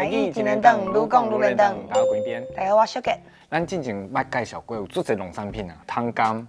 台語一連轉，愈講愈輪轉。大家好，邊。大家好，我小杰。咱之前捌介紹過有足濟農產品啊，桶柑、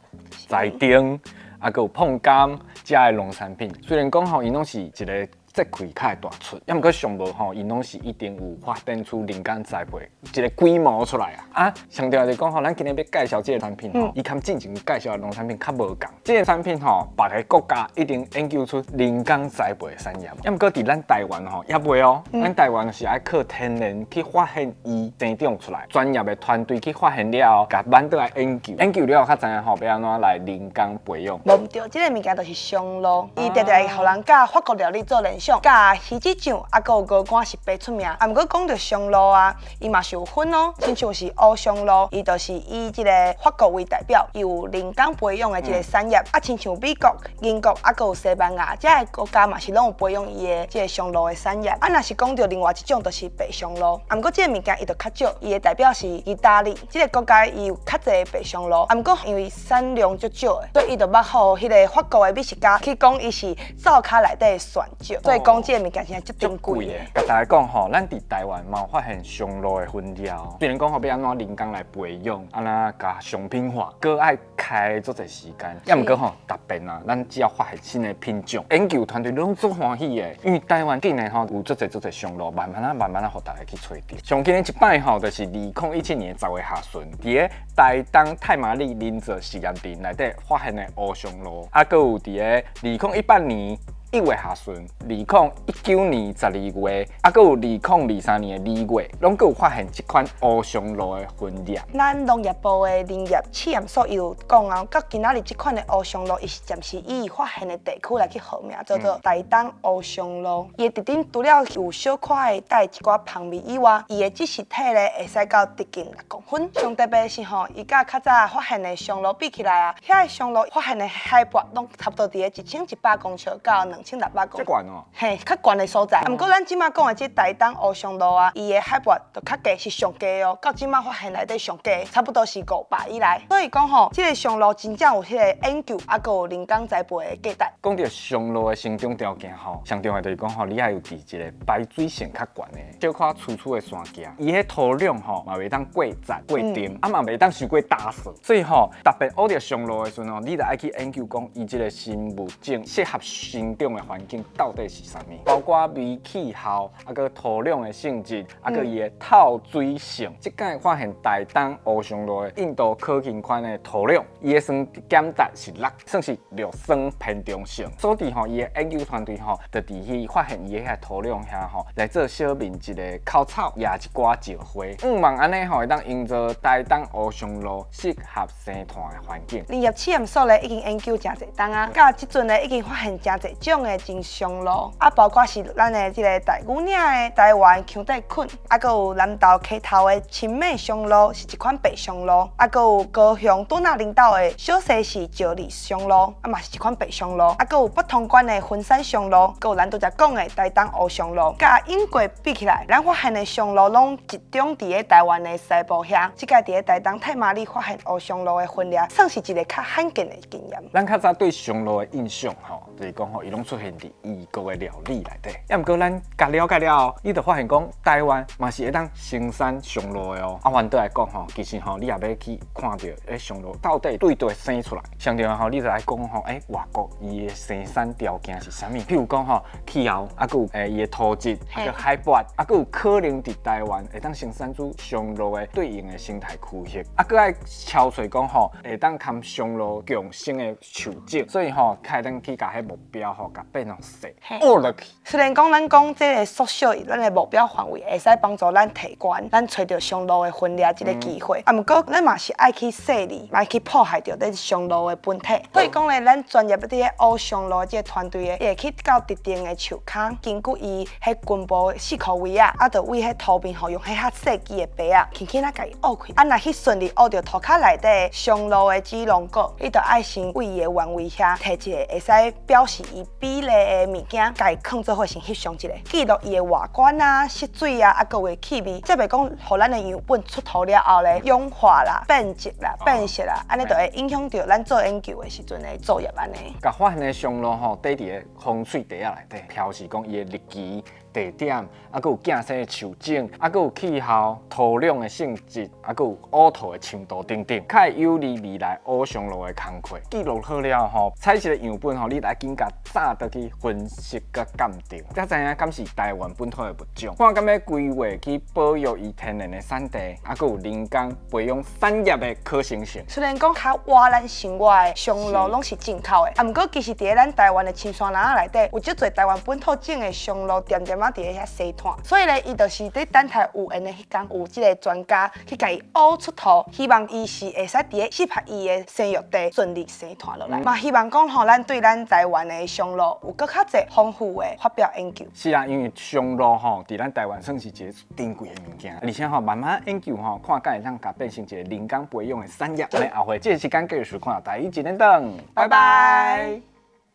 在丁，啊，閣有椪柑，遮的農產品。雖然講吼，𪜶攏是一个節氣較會大出，抑毋過上無吼，𪜶攏是一定有發展出人工栽培一个規模出來啊。啊，上重要就是講吼，咱今日欲介紹這个產品吼，伊佮之前介紹的農產品較無仝。這个產品吼，別个國家已經研究出人工栽培的產業，抑毋過佇咱台灣吼，猶未哦。咱台灣是愛靠天然去發現伊生長出來，專業的團隊去發現了後，共挽倒來研究，研究了後，較知影吼，欲按怎來人工培養。無毋對，這个物件就是松露，伊常常會予人佮法國料理做聯想，佮魚子醬，啊，閣有鵝肝是白出名。啊，毋過講著松露啊，伊嘛是有分哦，親像是烏松露，伊就是以這个法國為代表，伊有人工培養的這个產業。啊，親像美國、英國，啊，閣有西班牙，這个國家嘛是攏有培養伊的這个松露的產業。啊，若是講著另外一種，就是白松露。啊，毋過這个物件伊就較少，伊的代表是義大利，這个國家伊有較濟白松露。啊，毋過因為產量足少的，所以伊就捌予彼个法國的美食家去講伊是灶跤內底的蒜石，所以講這个物件真正足珍貴的。共大家講吼，咱佇台灣嘛有發現松露的分料，雖然講吼欲按怎人工來培養，按怎共商品化，閣愛開足濟時間。抑毋過吼，特別啊，咱只要發現新的品種，研究團隊攏足歡喜的，因為台灣竟然吼有足濟足濟松露，慢慢仔慢慢仔，予大家去揣著。上近的一擺吼，就是2017年10月下旬，佇咧台東太麻里林澤實驗場內底發現的烏松露，啊，閣有佇咧2018年1月下旬，2019年12月，啊，閣有2023年2月，攏閣有發現這款烏松露的分裂。咱農業部的林業試驗所有講啊，到今仔日這款的烏松露，伊是暫時以發現的地區來去號名，叫做台東烏松露。伊的特徵除了有小可會帶一寡芳味以外，伊的子實體咧會使到直徑6公分。上特別是吼，伊佮較早發現的松露比起來啊，遐个松露發現的海拔攏差不多佇咧1100公尺到2600公遮懸哦。嘿，較懸的所在。毋過咱這馬講的這台東烏松露啊，伊的海拔就較低，是上低哦。到這馬發現內底上低，差不多是500以內。所以講吼，這个松露真正有彼个研究，啊，閣有人工栽培的價值。講著松露的生長條件吼，上重要就是講吼，你愛有佇一个排水性較懸的、小可粗粗的山崎，伊彼土壤吼嘛袂當過棧過沉，啊嘛袂當傷過焦澀。所以吼，特別挖著松露的時陣吼，你著愛去研究講伊這个生物種適合生長的環境到底是啥物，包括微氣候，啊閣土壤的性質，啊閣伊的透水性。這擺發現台東烏松露的印度可勤寬的土壤，伊的酸鹼值是6，算是略酸偏中性。所以吼，伊的研究團隊吼，就佇去發現伊的遐土壤遐吼，來做小面積的烤草，野一寡石灰，向望按呢吼，會當營造台東烏松露適合生態的環境。林業試驗所咧已經研究誠濟冬啊，到這陣咧已經發現誠濟種的真松露，啊，包括是咱的這个大武嶺的台灣薔底菌，啊，閣有南投溪頭的青美松露，是一款白松露，啊，閣有高雄拄仔林島的小西氏石栗松露，啊，嘛是一款白松露，啊，閣有北通關的雲山松露，閣有咱拄才講的台東烏松露。佮英國比起來，咱發現的松露攏集中佇咧台灣的西部遐，這擺佇咧台東太麻里發現烏松露的分裂，算是一个較罕見的經驗。咱較早對松露的印象吼，就是講吼，伊攏出現佇異國的料理內底。抑毋過咱共了解了後，你就發現講台灣嘛是會當生產松露的哦。啊，反倒來講吼，其實吼，你若欲去看著松露到底對佗生出來，上重要吼，你就愛講吼，外國伊的生產條件是啥物？譬如講吼，氣候，啊，閣有伊的土質，啊，閣海拔，啊，閣有可能佇台灣會當生產出松露的對應的生態區域，啊，閣愛敲揣講吼，會當含松露共生的樹種，所以吼，較會當去共彼目標吼，共變予細，挖落去。雖然講咱講這个縮小咱的目標範圍，會使幫助咱提懸，咱揣著松露的分裂這个機會。啊，毋過咱嘛是愛去細膩，愛去破壞著這松露的本體。所以講咧，咱專業佇咧烏松露這个團隊的，伊會去到特定的樹跤，根據伊彼根部四箍位仔，啊，就對彼土面吼，用彼較細支的耙仔，輕輕仔共伊挖開。啊，若去順利挖著土跤內底松露的子囊果，你就愛先對伊的原位遐，提一个會使表示伊比例的物件，共伊囥做伙先翕相一下，記錄伊的外觀啊、色水啊，啊，閣有氣味。才袂講，予咱的樣本出土了後咧，氧化啦、變質啦、變色啦，按呢就會影響著咱做研究的時陣的作業按呢。共發現的松露吼，底佇咧風吹袋仔內底，表示講伊的日期地點，啊，閣有囝生的樹種，啊，閣有氣候、土壤的性質，啊，閣有烏土的深度等等，較會有利未來烏松露的工課。記錄好了吼，採一个樣本吼，你來緊共早轉去分析佮鑑定，才知影敢是台灣本土的物種。看敢欲規劃去保育伊天然的產地，啊，閣有人工培養產業的可行性。雖然講較倚咱生活的松露攏是進口的，啊，毋過其實佇咧咱台灣的深山林仔內底，有足濟台灣本土種的松露，恬恬仔佇咧遐生湠。所以咧，伊就是佇等待有緣的彼工，有這个專家去共伊挖出土，希望伊是會使佇咧適合伊的生育地順利生湠落來。嘛，希望講吼，咱對咱台灣的松露有閣較濟豐富的發表研究。是啊，因為松露吼，佇咱台灣算是一个珍貴的物件，而且吼慢慢研究吼，看敢會當共變成一个人工培養的產業。按呢後回這个時間繼續收看台語一連登，拜拜。